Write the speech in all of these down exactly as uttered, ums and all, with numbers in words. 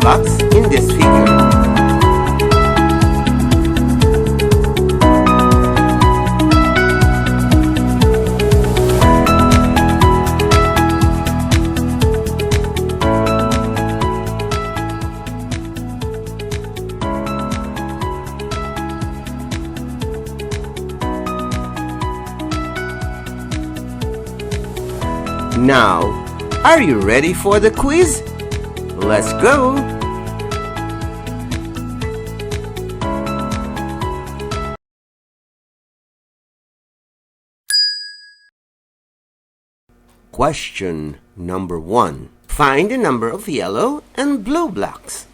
X in this figure. Now, are you ready for the quiz? Let's go! Question number one. Find the number of yellow and blue blocks.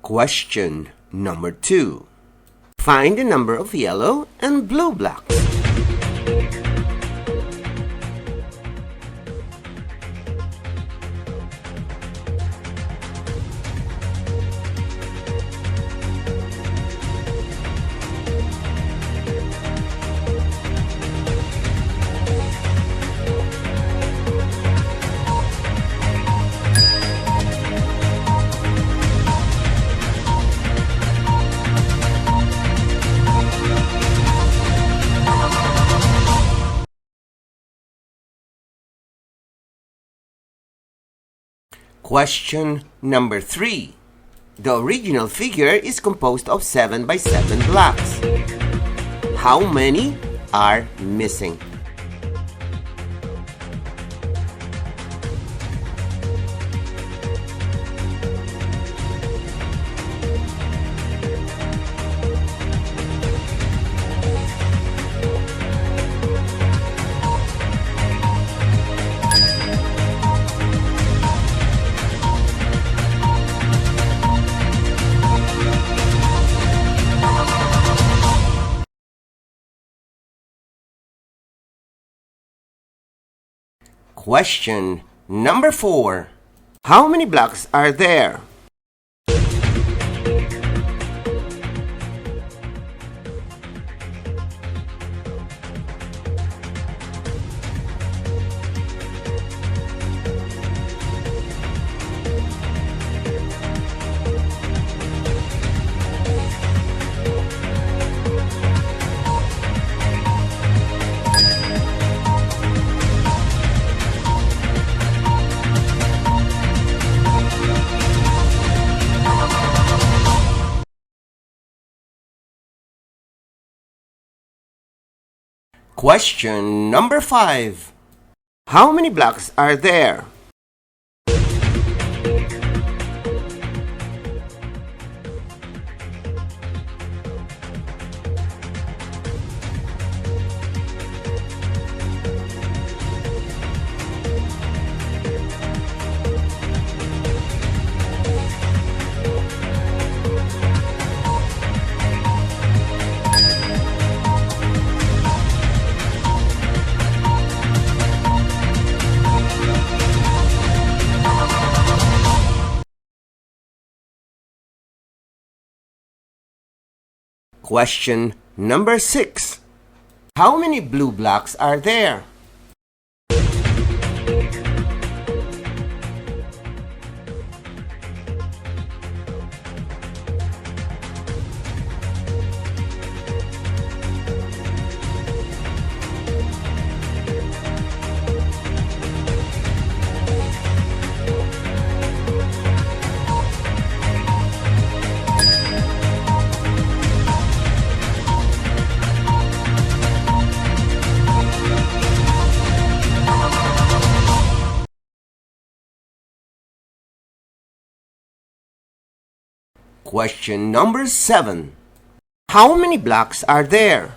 Question number two. Find the number of yellow and blue blocks. Question number three. The original figure is composed of seven by seven blocks. How many are missing? Question number four. How many blocks are there? Question number five. How many blocks are there? Question number six. How many blue blocks are there? Question number seven. How many blocks are there?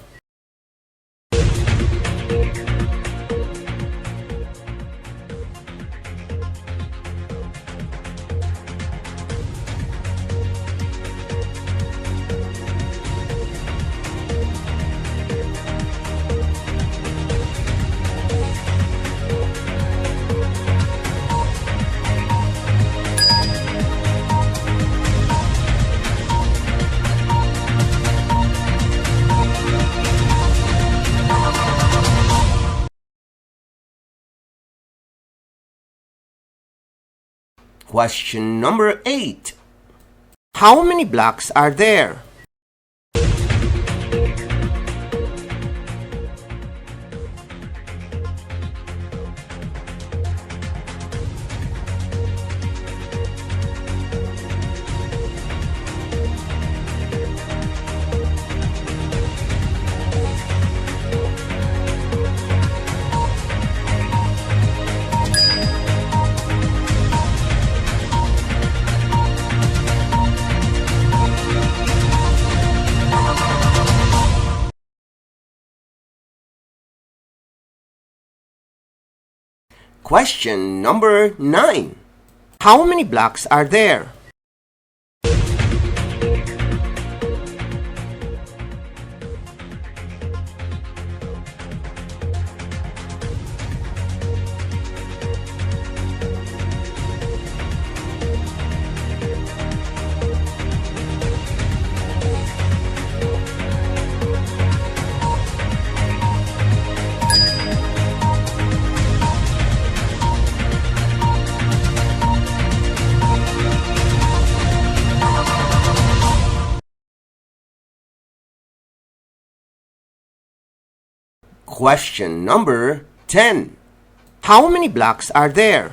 Question number eight. How many blocks are there? Question number nine. How many blocks are there? Question number ten. How many blocks are there?